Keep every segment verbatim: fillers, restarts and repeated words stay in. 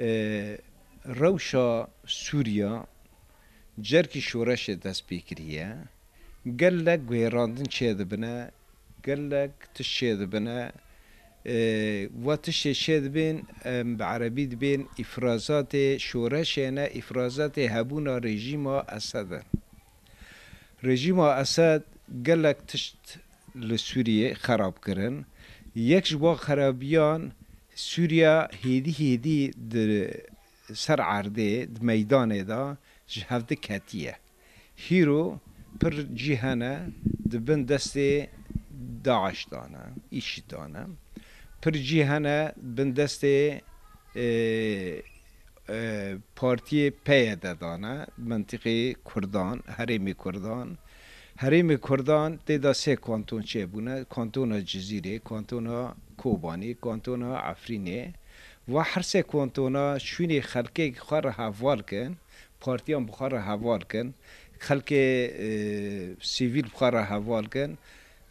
E, rewşa Sûriya cerkî şoreşê dest pê kiriye. Gelek guhêrandin çêdibine, gelek tişt çêdibine. E, wa tiştê çêdibên, em bi erebî dibên îfrazatê şoreşê ne, îfrazatê hebûna rejîma Esed in. Rejîma Esed gelek tişt li Sûriyê xerab kirin. Yek ji wan xerabiyan Sûriya hêdî hêdî di ser erdê, di meydanê de ji hevdi ketiye. Hîro pir cî hene di bin destê DAIŞ de ne, îşî de ne. Pir cî hene bin destê, e, e, partiyê P Y D de ne, mentiqê Kurdan, herêmê Kurdan. Herêmê Kurdan tê de sê kanton çêbûne, kantona Cizîrê, kantona Kobanê, kantona Efrînê. Va her sê kantona şûnê xelkê xwe re heval kin, partiyan bi xwe re heval kin, xelkê, e, sivîl bi xwe re heval kin.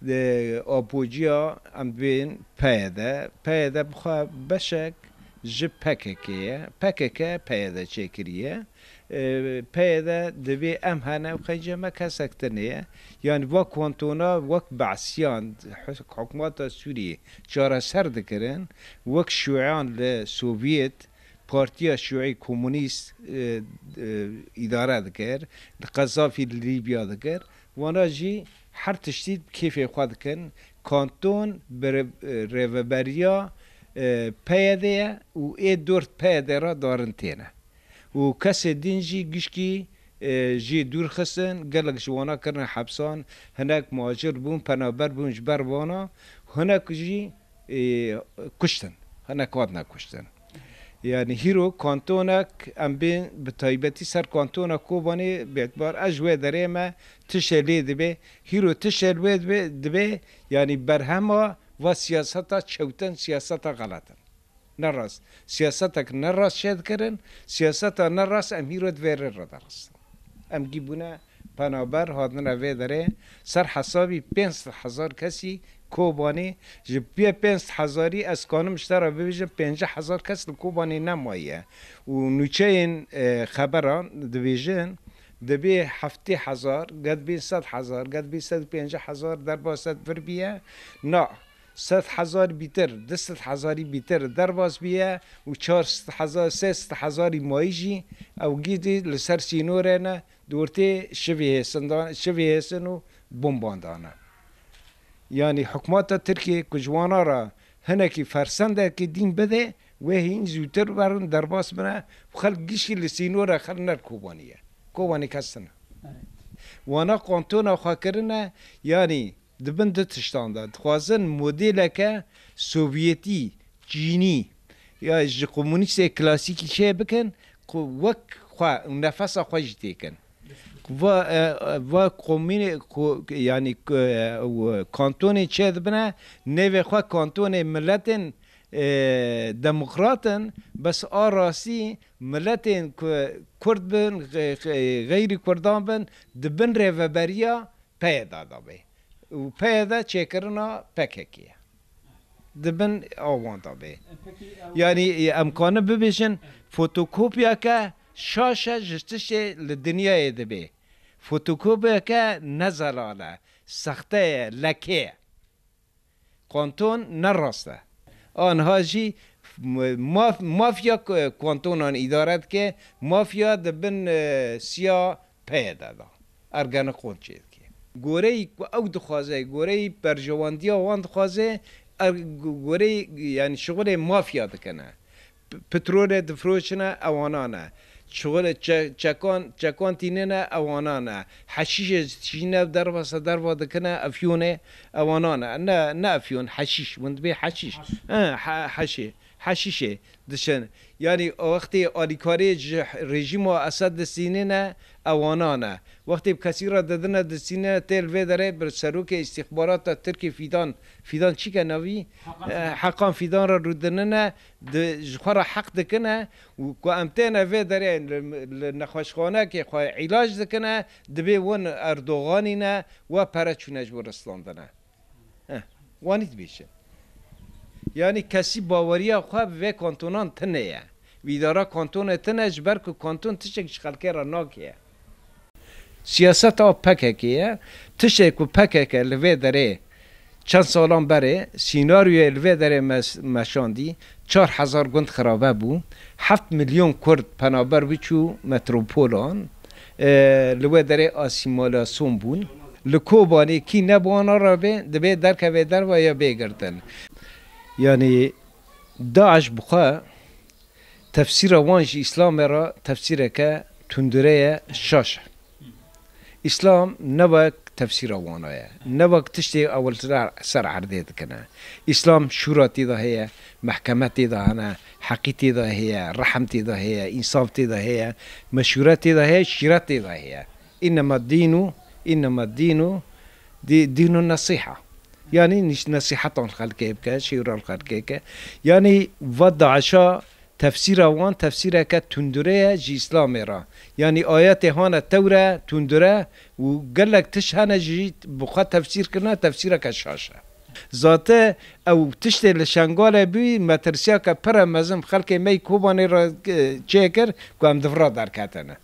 E, apociya em dibên P Y D. P Y D bi xwe beşek ji P K K ye. P K K P Y D çêkiriye. E, P Y D dibê em hene û qencê me kesek tune ye. Yani va kantona wek Be'siyan hukmata Sûriyê çareser dikirin, wek Şûeyan li Sovyet, Partiya Şûî Komunîst, e, e, îdare dikir, li Qezafî li Lîbya dikir. Wana jî her tiştî bi kêfê xwe dikin. Kanton bi re-, e, rêveberiya, e, P Y D ye û ê dor P Y D re darin têne. Û kesê din jî gişkî, e, jê dûr xistin, gelek ji wana kirine hepsan, hinek muhacir bûn, penaber bûn ji ber wana, hinek jî, e, kuştin, hinek hatine kuştin. Yani hîro kantonek em bên bi taybetî ser kantona Kobanê bêtbar, ez ji wê derê me tiştê lê dibe, hîro tiştê li wê dibe, dibe, yani berhema va siyaseta çewtin, siyaseta xelet in. Ne rast. Siyasetek ne rast çêdikirin, siyaseta ne rast em hîro di vê rê re de rast in. Em gî bûne penaber, hatine vê derê, ser hesabî pênc sed hezar kesî Kobanê, ji pê pênc sed hezarî ez kanim ji te re bibêjim, pêncî hezar kes li Kobanê nemaye. Û nûçeyên, e, xeberan dibêjin, dibê heftê hezar, get bê sed hezar, get bê sed û pêncî hezar derbas vir biye. Na, sed hezar bîtir, du sed hezarî bîtir derbas biye û çar sed hezar, sê sed hezarî mayî jî ew gîdî li ser sînorê ne, di ortê şivê hêsindan, şivê hêsin û bomban dane. Yanî hikûmeta Tirkiyê ku ji wana re hinekî fersendekî din bide, wê hîn zûtir werin derbas bine û xelk gişkî li sînorê xelk ner Kobanî ye. Kobanî kes tune. Evet. Wana kantona xwe kirine, yanî di bin du tiştan de. Dixwazin modêleke Sovyetî, Çînî ya ji komunîstê klasîkî çê bikin, ku wek xwe û nefesa xwe jî têkin. Va, e, va komînê, ko-, yanî, e, kantonê çê dibine, nêvê xwe kantonê miletên, e, demokrat in, bes a rastî miletên ku Kurd bin, xe-, xe-, xeyrî Kurdan bin, di bin rêveberiya P Y D de be. Û P Y D çêkirina P K K ye. Di bin awan de be. Yanî, e, em kanin bibêjin, fotokopyeke şaş e ji tiştê li dinyayê dibe. Fotokopyeke ne zelal e, sexte ye, leke ye. Kanton ne rast e. Aniha jî maf-, mafya k-, kantonan îdare dike, mafya di bin, e, siya P Y D de. Ergenekon çê dike. Goreyî ku ew dixwaze, goreyî berjewendiya wan dixwaze, er-, goreyî, yanî şixulê mafya dikine. P-, petrolê difiroşine, ewana ne. Şixulê çe-, çekan, çekan tînine, ewana ne. Heşîşê dişîne, derbasa derva dikine, efyonê, ewana ne. Ne, ne efyon, heşîş. Hûn dibê heşîş. Haş. He, he-, heşê. Heşîşê dişin. Yanî o wextê alîkariyê ji rejîma Esed distînine, ewana ne. Wextê bi kesî re didine, distînine, tê li vê derê bi serokê îstîxbarata Tirkî Fîdan, Fîdan çi ke navî? Heqan. E, Fîdan. Heqan Fîdan re rûdinine, di, ji xwe re heq dikine û ku em têne vê derê li, li nexweşxanekê xwe îlac dikine, dibê win Erdoganî ne, we pere çûne ji bo ristandine. Heh, wanî dibêjin. Yanî kesî baweriya xwe bi vê kantonan tune ye. Îdara kantonê tune ji ber ku kanton tiştek ji xelkê re nake. Siyaseta P K K ye. Tiştê ku P K K li vê derê çend salan berê sînaryoyê li vê derê mes-, meşandî, çar hezar gund xirabe bû. Heft milyon Kurd penaber biçû metropolan, e, li wê derê asîmalasyon bûn. Li Kobanê kî ne bi wana re bê, dibê derkeve derve ya bê girtin. Yanî DAIŞ bi xwe tefsîra wan ji Îslamê re tefsîreke tundure ye, şaş e. Îslam ne wek tefsîra wana ye. Ne wek tiştê ewiltir ser erdê dikine. Îslam şûra tê de heye, mehkeme tê de hene, heqî tê de heye, rehm tê de heye, însaf tê de heye, meşûre tê de heye, şîret tê de heye. Înnema dînu, înnema dînu, dî-, dînu nesîha. Yanî nîş-, nesîhetan xelkê bike, şîra xelkê ke. Yanî va DAIŞa tefsîra wan tefsîreke tundure ye ji Îslamê re. Yanî ayetê hane tewre, tundure û gelek tişt hene jî bi xwe tefsîr kirine, tefsîreke şaş e. Zate ew tiştê li Şengalê bî, metirsiyeke pire mezin xelkê me yî Kobanê re, e, çêkir ku em di vir re derketine.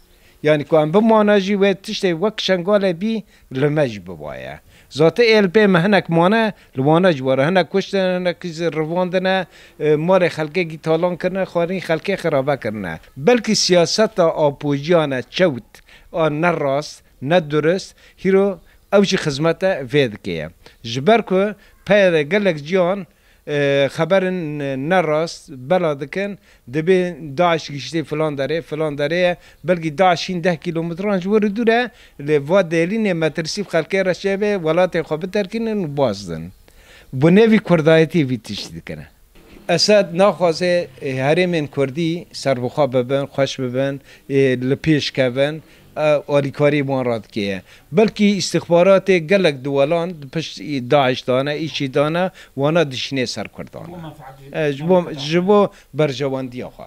Yanî ku em bimane jî wê tiştê wek Şengalê bî li me jî bibaye. Zate ê li pê me hinek mane, li wana jî were. Hinek kuştin, hinek rivandine, e, malê xelkê gî talan kirine, xwarî xelkê xirabe kirine. Belkî siyaseta apojiyane çewt a ne rast, ne durist, hîro ew jî xizmete vê dike ye. Ji ber ku peyre gelek ciyan e, xeberin, e, ne rast bela dikin, dibê DAIŞ gihiştê filan derê, filan derê ye, belkî DAIŞ hîn deh kîlometran ji wir dûr e, lê va delînê metirsî bi xelkê re çêbe, welatê xwe biterkînin û bazdin. Bi nêvî kurdayetî vî tiştî dikine. Esed naxwaze, e, herêmên kurdî serbixwe bibin, xweş bibin, e, li pêş kevin, e, alîkarî wan re dike ye. Belkî îstixbaratê gelek di welan di pişt DAIŞ dane, îşî dane, wana dişînê ser Kurdan. E, ji bo, ji bo berjewendiya xwe.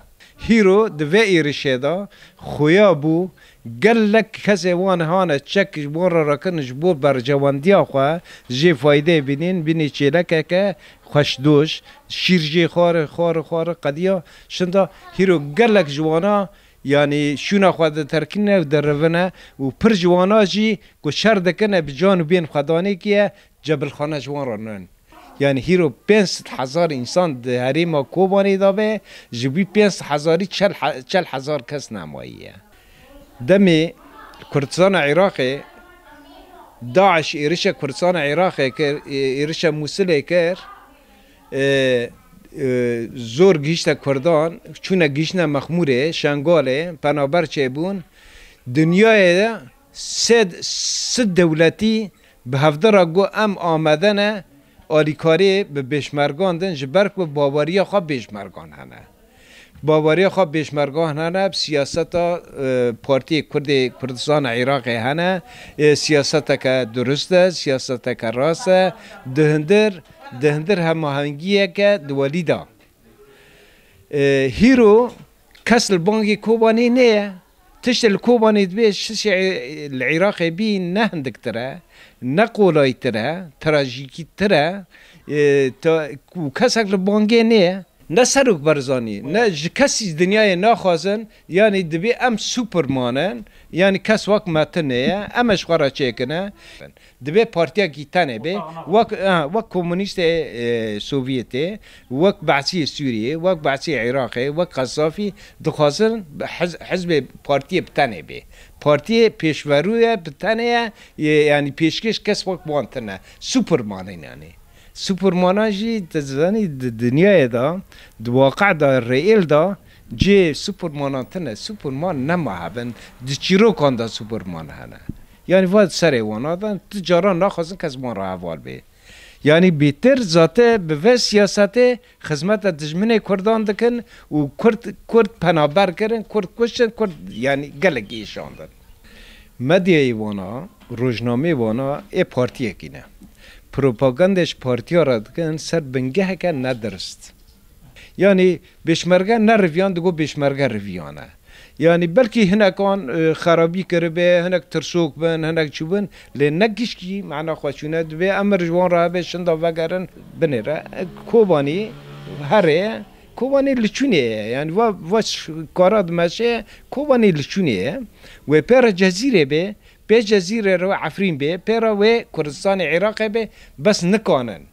Hîro di vê êrişê de xuya bû, gelek kesê wan hane çek ji wan re rakin ji bo berjewendiya xwe jê faydeyê bînin, bînî çêlekeke xweşdoş, şîr jê xwar, xwar, xwar, qediya şinda hîro gelek ji wana Yanî şûna xwe diterkîne û derivine û pir ji wana jî ku şer dikine bi can û bên xwe danê kiye, cebilxane ji wan re nin. Yanî hîro pênc sed hezar însan di herêma Kobanê de be, ji wî pênc sed hezarî çel he-, çel hezar kes nemayî ye. Demê Kurdistana Iraqê, DAIŞ êrişa Kurdistana Iraqê kir, ê-, êrişa Mûsilê kir, e, e, zor gihîşte Kurdan, çûne gihîştine Mexmûrê, Şengalê, penaber çêbûn. Dinyayê de sed, sed dewletî bi hevdira got, em amade ne alîkariyê bi pêşmergan din, ji ber ku baweriya xwe pêşmergan hene. Baweriya xwe pêşmergan hene, bi siyaseta, e, Partiyê Kurdê Kurdistana Iraqê hene. E, siyaseteke durist e, siyaseteke rast e. Di hundir, di hundir hemahengiyeke di welî de. E, hîro kes li bangê Kobanê neye. Tiştê li Kobanê dibê şişê li Iraqê bî ne hindiktir e, ne qolaytir e, trajîkîtir e. E, ta, û kesek li bangê neye. Ne Serok Barzanî, ne ji kesî dinyayê naxwazin, yanî dibê em Superman in, yanî kes wek me tune ye, em ji xwe re çêkine. Dibê partiyekî tenê bê, wek, ha, wek komunîstê, e, Sovyetê, wek Be'siyê Sûriyê, wek Be'siyê Iraqê, wek Qezafî dixwazin bi hiz-, hizbê partiyê bi tenê bê. Partiyê pêşverû ye, bi tenê ye, e, yanî pêşkêş kes wek wan tune. Superman in yanî. Supermanan jî, tu dizanî, di dinyayê de, di waqe de, reel de, cihê Supermanan tune. Superman nema hebin, di çîrokan de Superman hene. Yanî va serê wan adan, tu caran naxwazin kes wan re heval bê. Yanî bêtir zate bi vê siyasetê xizmeta dijminê Kurdan dikin û Kurd, Kurd penaber kirin, Kurd kuştin, Kurd yanî gelek êşandin. Medyayê wana, rojnameyê wana ê partiyekî ne. Propagandê ji partiya re dikin ser bingeheke nedirist. Yanî pêşmerge neriviyan, digo pêşmerge riviyan e. Yanî belkî hinekan, e, xerabî kiribe, hinek tirsok bin, hinek çi bin, lê ne gişkî mana xwe çûne. Dibê emir ji wan re hebe, şinda vegerin binêre. Kobanî herê, Kobanê li çûnê ye. Yani va, va ş-, kara dimeşe Kobanê li çûnê ye. Wê pê re Cezîrê bê, pê Cezîrê re Efrîn bê, pê re wê Kurdistanê Iraqê bê, bes nikanin.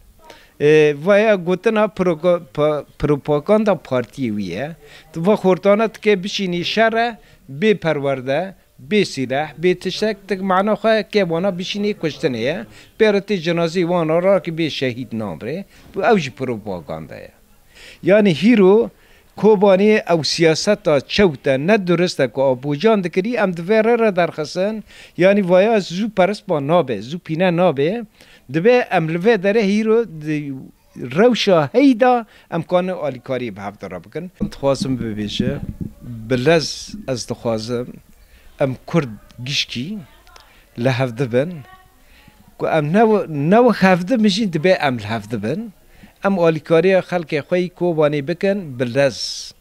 E, vaya gotina proko-, pa-, propaganda partiyê wî ye. Tu va xortana dike bişînî şer e, bê perwerde, bê sîleh, bê tiştek, tik mana xwe ke wana bişînê kuştinê ye. Pê re tê cinazê wan rakî bê şehîd namrê. Bu ew jî propaganda ye. Yani hîro Kobanê ew siyaseta çewte ne duriste ku Apocan dikirî, em di vê rê re derxistin. Yani vaya zû perispa nabe, zû pîne nabe. Dibe em li vê derê hîro di rewşa heyda em kanin alîkariyê bi hev de re bikin. Dixwazim bibêje, bi lez ez dixwazim em Kurd gişkî li hev dibin. Ku em ne, ne wek hev dibin jî dibe em li hev dibin. Em alîkariya xelkê xwe yî Kobanê bikin bi lez.